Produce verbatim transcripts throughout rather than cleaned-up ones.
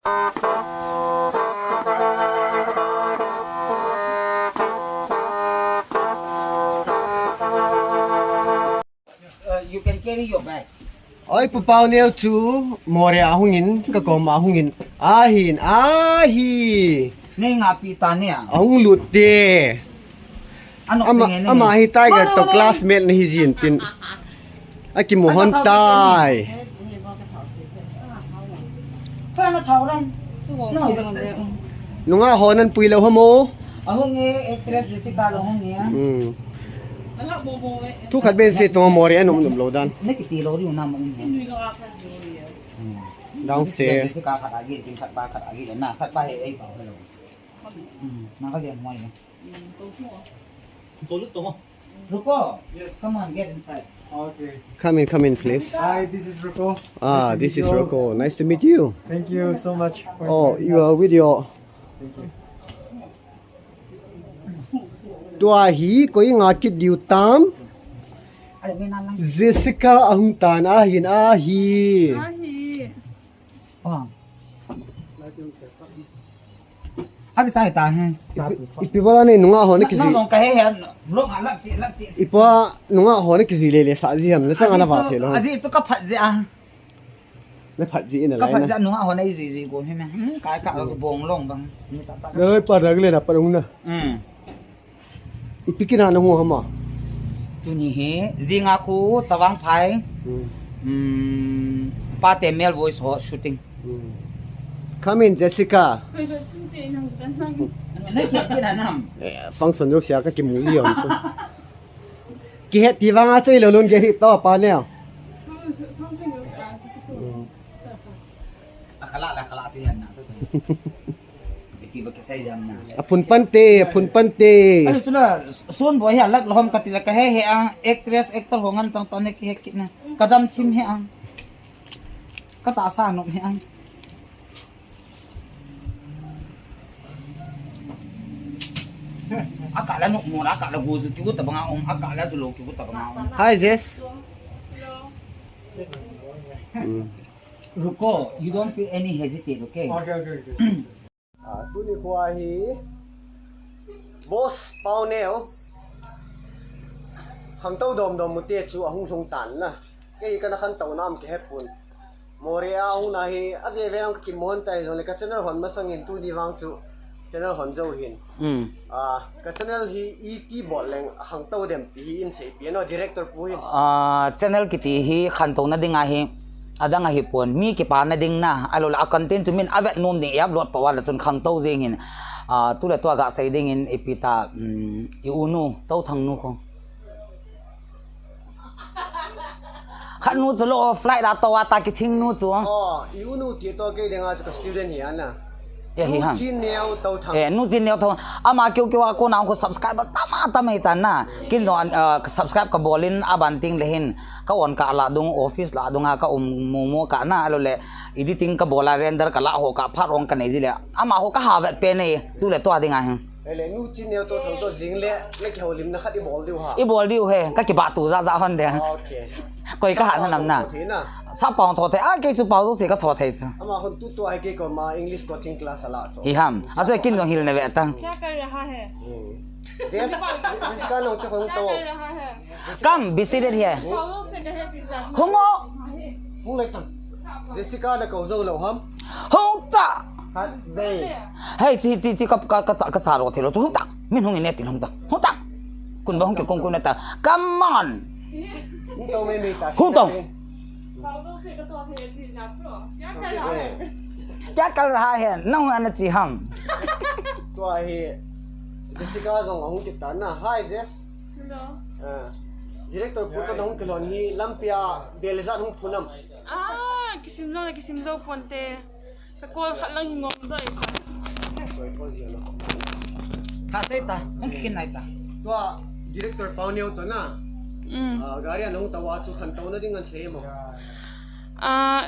Uh, you can carry your bag. Oi, Pu Pauneo chu Moreh a hungin, ka koma hungin. Ahin, ahi. Nei ngapi ta nia. Ahung lut te. Ano ama, ama hi Tiger to classmate na hi jin tin. Akimu hon tai. Nunga ho nan pui lou hamo. Ahung e, actress Jessica lo hung e. Hmm. Thu khat ben se to Moreh a nom nom lou dan. Nei kiti lou ri na mo. Dang se. Jessica khat agi, tin khat pa khat agi na, khat pa he ei pa hello. Hmm, na ka gen mo. Ruko. Yes. Come on, get inside. Okay. Come in, come in, please. Hi, this is Ruko. Ah, this is Ruko. Nice to meet you. Thank you so much. Oh, you are video. Thank you. Tua hi koi nga kit diu tam. Jessica ahung tan ahin ahi. Ahi. Agi sai ta he. Ipi bola nei nunga ho na kiji. Nong ka he he. Vlog a lak ti lak ti. Ipa nunga ho na kiji le le sa ji ham na chang ana va the lo. Aji tu ka phat ji a. Na phat ji ina lai na. Ka phat ji nunga ho na ji ji ko he me. Ka ka bong long bang. Ni ta ta. Loi pa rag le na pa rung na. Hmm. Ipi kina na hung hama? Tuni hi, jinga khu Chavang Phai. Hmm. Hmm, Pate Male Voice ho shooting. Hmm. Come in, Jessica. Nei kia kina nam. Eh, function jo sia ka kimu ji om chu. Kihet ti vanga chei lou lun ge hi to pa ne. Hmm. Akhala la khala chi han na to. Ipi ba kisai jam na. Aphun pante, aphun pante. Ayo tula sun boy ha lak lohom katila ka he he ang actress actor ho ngan chang tane ki he ki na. Kadam chim he ang. Kata sa nom he ang. Akala no mo akala go ju ki go tabanga om akala ju lo ki go tabanga om. Hi, Jess. Hello. Mm. Ruko, you don't feel any hesitate, okay? Okay, okay, okay. Ah, tuni khua hi Boss Pauneo. Khangtou dom dom mute chu ahung lhung tan na. Kei kana khantou nam kei hepun. Moreh a hung na hi, ave ve ang kimu hon tai jong le ka channel hon masang in tuni vang chu channel hon jo hin. Hmm. Ah, ka channel hi iti bol leng hangtou dem ti hi in sei pi no director pu hin. Ah, channel kiti hi khantou na ding ahi, adang ahi pon, mi kipa na ding na, alo la a content chu min avet nom ding, i upload pa wala chun khangtou jing hin. Ah, tu le tu a ga sei ding in ipi ta, um, i unu, Touthang nu kho. Khat nu chu lo flight a to a ta kithing nu chu. Oh, i u nu ti to kei dinga chu ka student hi ana. Ya hi hang. Nu Chin Neo Touthang. Eh, nu Chin Neo Touthang. Ama keu keu a ko na ko subscribe tama tama hi ta na. Kin do an, ah, subscribe ka bolin aban ting le hin. Ka on ka la dung office la dung a ka um mo mo ka na lo le editing ka bola render ka la ho ka phat ong ka nei ji le. Ama ho ka ha vet pe nei tu le to a ding a hin. Ele, nu Chin Neo Touthang to jing le, na kihoulimna khat i bol diu ha. I bol diu he, ka kibah tu ja ja hon de. Okay. Koi ka han nam na. Thei na. Sa pao tho thei, a kei chu pao jouse ka tho thei chu. Ama hon tu tu ai kei koma English coaching class ala chu. Hi ham, a chu kin jong hil na ve ta. क्या कर रहा है? Hmm. Yes, yes, ka nong chu hong क्या to. कर रहा है? Come, be seated here. Pao jouse ka he ti ja. Hung o. Hung lai tang. Jessica na ko jo lo ham. Hung ta. Khat vei. Hei, chi, chi, chi, ka, ka, ka cha, ka cha ro thei lo chu. Hung ta. Min hung in ne ti hung ta. Hung ta. Kun ba hung ke kong kun ta. Come on. Hung to mei mei ta. Hung to. क्या कर रहा है? Nang hung ana chi ham. Tua hi Jessica jong hung ti ta na. Hi, Jess. Hello. Ah. Director pu to hung kilon hi lampia vel jat hung phunam. Ah, kisim jo na kisim jo ponte. Ka call khat lang hi ngom doi. Tha sei ta, hung kin nai ta. Tua director Pau Neo to na. Mm. Ah, gari anung tawa chu khantou na ding an sei mo. Ah,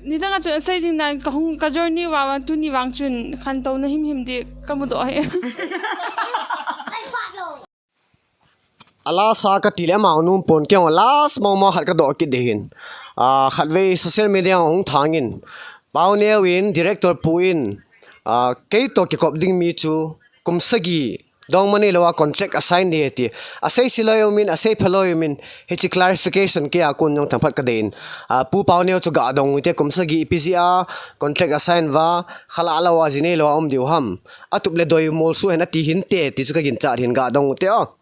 nidang a chun asei jing nan ka hung ka journey wa wa tuni vang chun khantou na him him di ka mu do he. A last a ka ti le amau num pon kei hong last mong mong khat ka doh kit de hin. Ah, khat vei social media hong thang in. Pauneo in director pu in, ah, kei to kikop ding mi chu kum sagi dongma neilou a contract assign ding ahi ti. Asei silou umin, asei phalou umin, hiche clarification kei a kon jong themkhat kadei in. Ah, Pu Pauneo chu ga dong u hite, kum sagi ipi jeh a contract assign uva, khalah lou a ji neilou a um diu ham. Atup le doi molso hen ati hinte, ti chu kaginchat hin ga dong u hite o.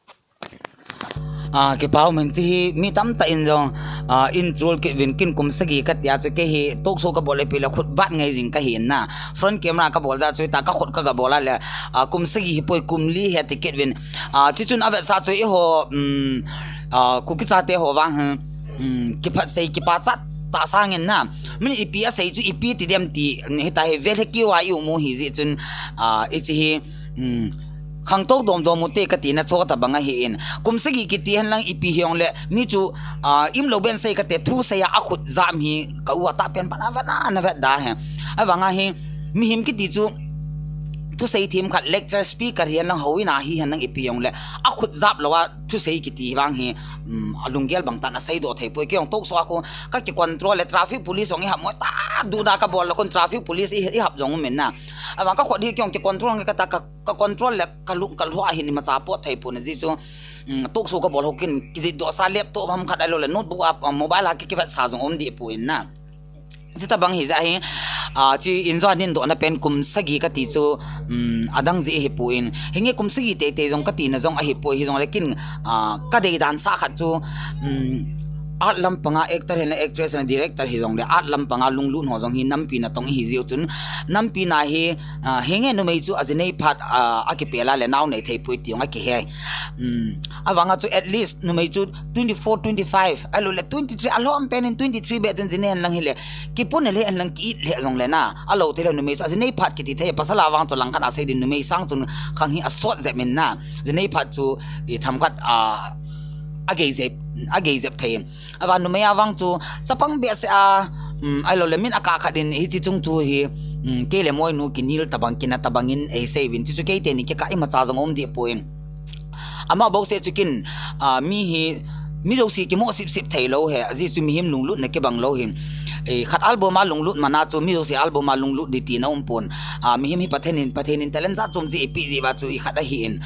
Ah, kipa um in, hiche hi mi tamtah in jong, ah, in troll kit uvin, ken kum sagi kati a chu kei hi talk show kabol le ipi le khut vat ngai jing kahi in na. Front camera kabol jeh chu hita kakhut kaga bol a le, ah, kum sagi hipoi, kum li ahi ati kit uvin. Ah, hichun avetsah chu eiho, um, ah, Kuki chate ho vang hi, um, kiphatsei kipachat tah sangin na. Min ipi asei chu ipi ti dem ti, hita hi vel hi kiu a i um u ahi jeh chun, ah, hiche hi, um, khangtou domdom u hite kati na chu tabang ahi in. Kum sagi kiti hen lang ipi hijongle, mi chu, ah, imlou ben sei kate, thusei a akhut jap hi ka u a tahpen pan a vet a, ana vet da hi. Avang a hi, mihem kiti chu, thusei themkhat lecture speaker hihen lang houin a hihen lang ipi hijongle, akhut jap lou a thusei kiti vang hi, um, alunggel bang tah in asei doh thei poi. Kei jong talk show a khu, kaki control le traffic police jong ihap mo ta, duda kabol le kon traffic police i, ihap jong umin na. Avang kakhut hi kei jong kicontrol nge kata ka, ka control le kalung kalhua hin imacha pot thei pon ajeh chu, um, talk show kabol ho ken kijih doh sa laptop ham khat ahilou le notebook a, uh, mobile a ki, kivetsah jong um deh poi na. Chuti tabang hi jeh hi, ah, hiche in jong a dingdoh na pen kum sagi kati chu, um, adang jeh ahipoi. Hinge kum sagi teitei jong kati na jong ahipoi hijongle ken, ah, kadei dan sah khat chu, um, art lampang a actor hen le actress hen le director hijongle art lampang a lunglut ho jong hi nampi natong ihi jeh u chun nampi na hi, ah, hinge numei chu ajinei phat, ah, akipel a le nao nei thei poi ti jong akihe. Um, avang a chu at least numei chu twenty-four, twenty-five, ahilou le twenty-three, alhom pen in twenty-three beh chun jinei hen lang hile, kipun le hen lang ki-it le jongle na, alou thei lou numei chu ajinei phat kiti thei, pasal a vang chu langkhat a sei ding numei sang chun khang hi asot jep in na, jinei phat chu i themkhat, ah, agei jep, agei jep thei. Avang numei a vang chu chapang behseh a, um, ahilou le min akah khat in hiche chung chu hi, um, kei le Moinu kinel tabang, kina tabang in eisei uvin, hiche chu kei teni kikah imacha jong um deh poi. Ama bouseh chu ken, ah, mi hi, mi jouse kimo sipsip thei lou ahi, ajeh chu mihem lunglutna kibang lou ahin. Eh, khat album a lunglut man a chu mi jouse album a lunglut ding tina um pon. Ah, mihem hi Pathen in, Pathen in talent jat chom jeh eipeh jeh uva chu ikhat ahi in.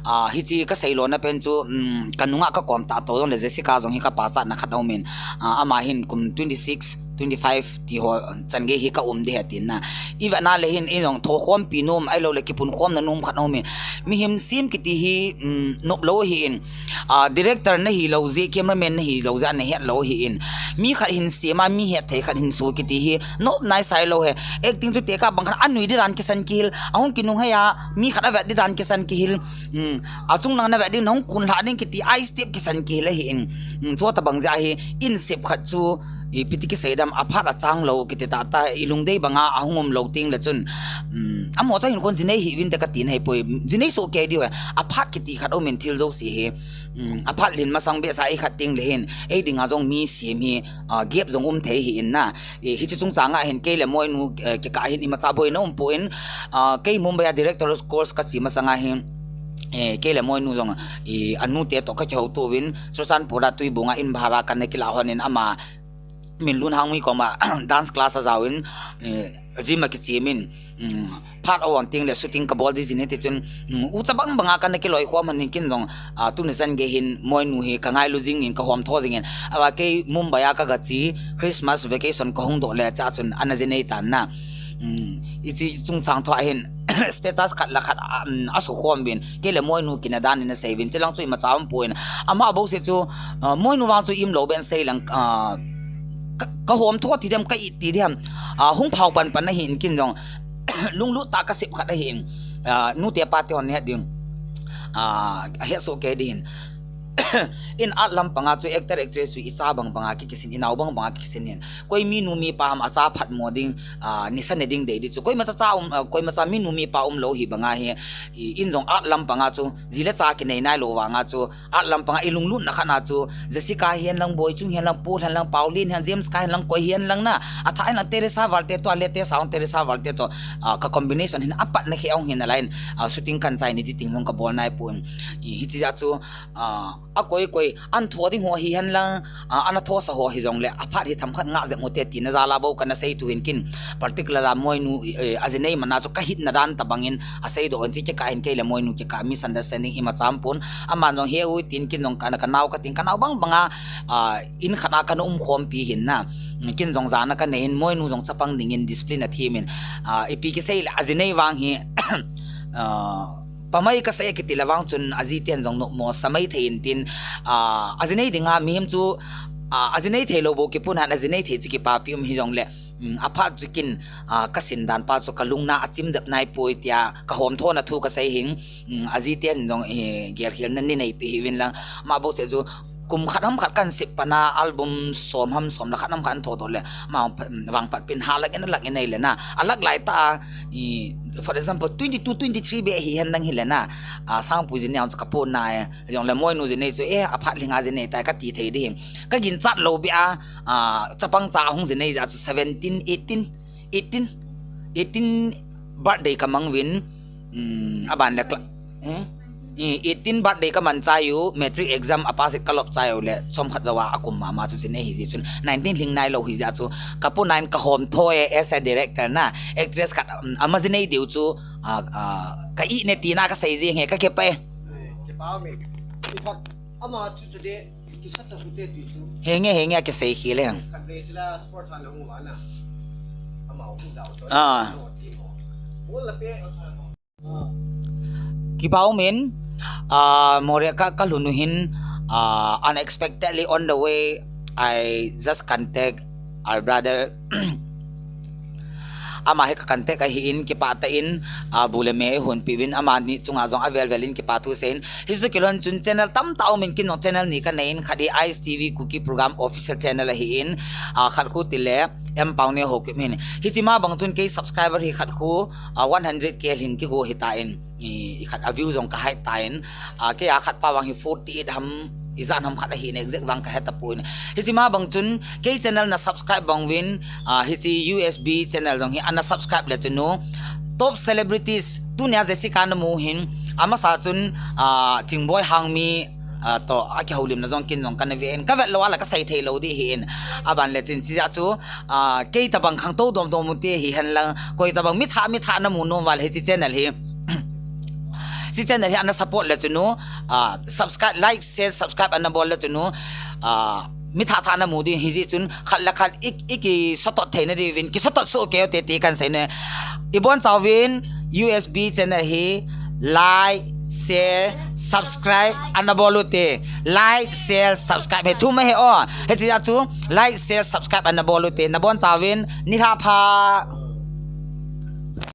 Ah, hiche kasei lona pen chu, um, kanung a kakom tah toh jong le Jessica jong hi kapachatna khat aum in. Ah, ama hin kum twenty-six, twenty-five ti ho chan gei hi ka um ding ahi atin na. Ivet na le hin in jong thokhompi nom, ahilou le kipunkhomna nom khat aum in. Mihem sem kiti hi, um, nop lou ahi in. Ah, director nahi lou jeh, cameraman nahi lou jeh, ana het lou ahi in. Mi khat hin sem a, mi hetthei khat hin so kiti hi, nop naisai lou ahi. Acting chu tekah bang khat anui ding dan kisan kihil, ahung kinunghei a, mi khat avet ding dan kisan kihil. Um, achung lang navet ding, nahung kunlhah ding kiti, a step kisan kihil ahi in. Um, chuti tabang jeh hi, in sep khat chu, ipi ti kisei dem, aphat achang lou kiti tah tah, ilungdei bang a ahung um lou teng le chun, um, amaho chu hin kon jinei hih uvin te kati na ahipoi, jinei soh kei diu ahi, aphat kiti khat aum in thil jouse hi, um, aphat lhin masang behseh a ikhat teng le hin, ei ding a jong mi sem hi, ah, gap jong um thei ahi in na. Eh, hiche chungchang a hin kei le Moinu, eh, kikah hin imacha boina um pon, ah, kei Mumbai a director course kache masang a hin, eh, kei le Moinu jong, eh, anute toh kakihouto uvin, Churachandpur a Tuibong a in bhara kana kilah hon in ama Minlun Hangmi koma dance class ajao in, eh, gym a kichem in, um, phat aum teng le shooting kabol ding jin e ti chun, um, ucha bang bang a kana kiloikhom hon in ken jong, ah, tuni chan gei hin Moinu hi kangailu jing in kahomtho jing in. Ava kei Mumbai a kagache, Christmas vacation kahung doh le chun ana jinei tan na. Um, hiche chungchang thua hin status khat le khat, um, asukhom uvin. Kei le Moinu kina dan in asei uvin. Chulang chu imacha um pon. Ama bouseh chu, ah, Moinu vang chu imlou ben sei lang, ah, ka, kahomtho ti dem, ka it ti dem. Ah, hung phao panpan ahi in ken jong. Lunglut tah kasep khat ahi in. Ah, nute pate hon het ding. Ah, ahet soh kei ding. In art lampang a chu actor actress chu icha bang bang a kikisin, inao bang bang a kikisin hin. Koi minu mipa ham acha phatmo ding, ah, nisa ne ding dei ding chu. Koimacha cha um, ah, koimacha minu mipa umlou hi bang a hi, i, in jong art lampang a chu, ji le cha kinei nailou vang a chu, art lampang a ilunglutna khat na chu, Jessica hihen lang, Boichung hihen lang, Paul hihen lang, Pauline hihen, James Ka hihen lang, koi hihen lang na, athah in lang Teresa Valte toh, a latest a hung Teresa Valte toh, ah, ka combination hin apatna khe ong hin alai in, ah, shooting kan chai ni ti ting jong kabol naipon. I, hiche jeh chu, ah, Akoi koi, an tho ding ho hihen lang, a, ana thosa ho hijongle, aphat hi themkhat ngah jep u hite tina jal a bou kana sei tuhin kin, particular a Moinu, eh, ajinei mana chu kahitna dan tabang in asei doh in, chi kikah hin kei le Moinu kikah misunderstanding ima cham pon, aman jong he u tin kin jong kana, kanao katin, kanao bang banga, a, in khat a kana umkhompi hin na, kin jong jana kanei in, Moinu jong chapang dingin discipline a thimin, a, ipi kisei le ajinei vang hi, a, pamai kasei kiti le vang chun ajiten jong nopmo sa mai thei in tin, a, ajinei dinga mihem chu, a, ajinei thei lou bou kipun han, ajinei thei chu kipapi um hijongle, um, aphat chu kin, a, kasin dan pa chu kalungna achim jep nai poi tia kahom thona thu kasei hin, um, ajiten jong, eh, gelkhelna nei neipi hiuvin lang, ama bou seh chu kum khat ham khat kan sep pana album som ham som le khat ham khat an tho doh le, ama vang phat pin ha lak in a lak in nei le na, a lak lai ta a, i, for example, twenty-two, twenty-three beh hihen lang hile na, a, Sangpu jinei chu kapo nai, jongle Moinu jinei chu, eh, aphat lhinga jinei tai kati thei ding hi. Kaginchat lou beh a, a, chapang cha hung jinei jeh chu seventeen, eighteen, eighteen, eighteen birthday kamang uvin, um, aban le cla-, hmm? I, eighteen birthday kaman chai u, matric exam a pass kalop chai u le, chomkhat jouva akum mama chu jinei hi jeh chun, nineteen lhing nailou hi jeh chu, kapo nai in kahom tho e, as a director na, actress khat, um, ama jinei diu chu, a, a, ka ih ne tina kasei jeng e, kakipah e. Eh, kipah umin. Ikhat ama chu today, kisa ta hute ti chu. Henge, henge, kisei khel e. Khatvei chila sports han hung vana. Ama hung jao chu. Ah. Team ho. Bol la pe. Kipah umin, ah, Moreh ka, kalhun u hin, ah, unexpectedly on the way, I just contact our brother. Ama hi ka contact ahin, kipah tah in, ah, bu le me eihonpi uvin, amani chunga jong avel vel in kipa thu seiyin. Hichu kilhon chun channel tamtah aumin, kin jong channel ni kanei in, khat hi Ice T V Kuki Program official channel ahin, ah, khat khu tile M Paone Haokip hin. Hiche ma bang chun kei subscriber hi khat khu, ah, one hundred K lhin kigo hitan, i, ikhat a view jong kahai tan, ah, kei a khat pa vang hi forty-eight ham, ijat ham khat ahin exact vang kahe tapon. Hiche ma bang chun kei channel na subscribe bang uvin, ah, hiche U S B channel jong hi ana subscribe le chun u, top celebrities, tunia Jessica namu hin, amasa chun, ah, Chingboi Hangmi, ah, toh, akihoulimna jong kin jong kana ve in, kavet lou a la kasei thei lou ding ahin, aban le chun chijeh chu, ah, kei tabang khangtou dom dom u hite hihen lang, koi tabang mi thah, mi thah namu nom uva le hiche channel hi, hiche channel hi ana support le chun u, ah, subscribe, like, share, subscribe ana bol le chun u, ah, mi thah thah namu ding hi jeh chun khat le khat i, i kisatot theina diuvin, kisatot soh kei u hite ti kan sei ne. Ibon chauvin U S B channel hi like, share, subscribe ana bol u hite. Like, share, subscribe hi thum ahi o. Hiche jeh chu like, share, subscribe ana bol u hite. Nabon chauvin nilhah pha.